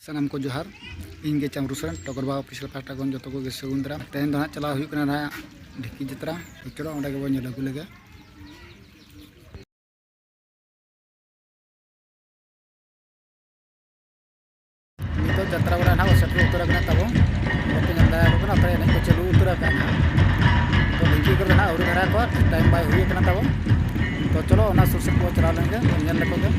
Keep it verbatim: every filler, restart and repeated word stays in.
ᱥᱟᱱᱟᱢ ᱠᱚ ᱡᱚᱦᱟᱨ᱾ ᱤᱧ ᱜᱮ ᱪᱟᱢᱨᱩ ᱥᱚᱨᱮᱱ, ᱴᱚᱜᱚᱨ ᱵᱟᱵᱟ ᱚᱯᱷᱤᱥᱤᱭᱟᱞ ᱯᱟᱦᱴᱟ ᱠᱷᱚᱱ ᱡᱚᱛᱚ ᱠᱚᱜᱮ ᱥᱟᱹᱜᱩᱱ ᱫᱟᱨᱟᱢ᱾ ᱛᱮᱦᱮᱧ ᱫᱚ ᱦᱟᱸᱜ ᱪᱟᱞᱟᱣ ᱦᱩᱭᱩᱜ ᱠᱟᱱᱟ ᱱᱟᱦᱟᱜ ᱰᱷᱤᱠᱤ ᱡᱟᱛᱨᱟ᱾ ᱪᱚᱞᱚ, ᱚᱸᱰᱮ ᱜᱮᱵᱚᱱ ᱧᱮᱞ ᱟᱹᱜᱩ ᱞᱮᱜᱮ᱾ ᱱᱤᱛᱚᱜ ᱡᱟᱛᱨᱟ ᱵᱟᱞᱟ ᱱᱟᱦᱟᱜ ᱠᱚ ᱥᱮᱴᱮᱨ ᱩᱛᱟᱹᱨ ᱟᱠᱟᱱᱟ ᱛᱟᱵᱚ᱾ ᱵᱟᱯᱮ ᱧᱮᱞ ᱫᱟᱲᱮᱭᱟᱠᱚ ᱠᱟᱱᱟ, ᱛᱚ ᱮᱱᱮᱡ ᱠᱚ ᱪᱟᱹᱞᱩ ᱩᱛᱟᱹᱨ ᱟᱠᱟᱱᱟ ᱱᱟᱦᱟᱜ᱾ ᱛᱚ ᱰᱷᱤᱠᱤ ᱠᱚᱨᱮ ᱱᱟᱦᱟᱜ ᱟᱹᱣᱨᱤ ᱫᱷᱟᱨᱟ ᱠᱚᱣᱟ, ᱴᱟᱭᱤᱢ ᱵᱟᱭ ᱦᱩᱭ ᱟᱠᱟᱱᱟ ᱛᱟᱵᱚ᱾ ᱛᱚ ᱪᱚᱞᱚ, ᱚᱱᱟ ᱥᱩᱨ ᱥᱮᱫ ᱠᱚ ᱪᱟᱞᱟᱣ ᱞᱮᱱ ᱜᱮ, ᱧᱮᱞ ᱞᱮᱠᱚ ᱜᱮ᱾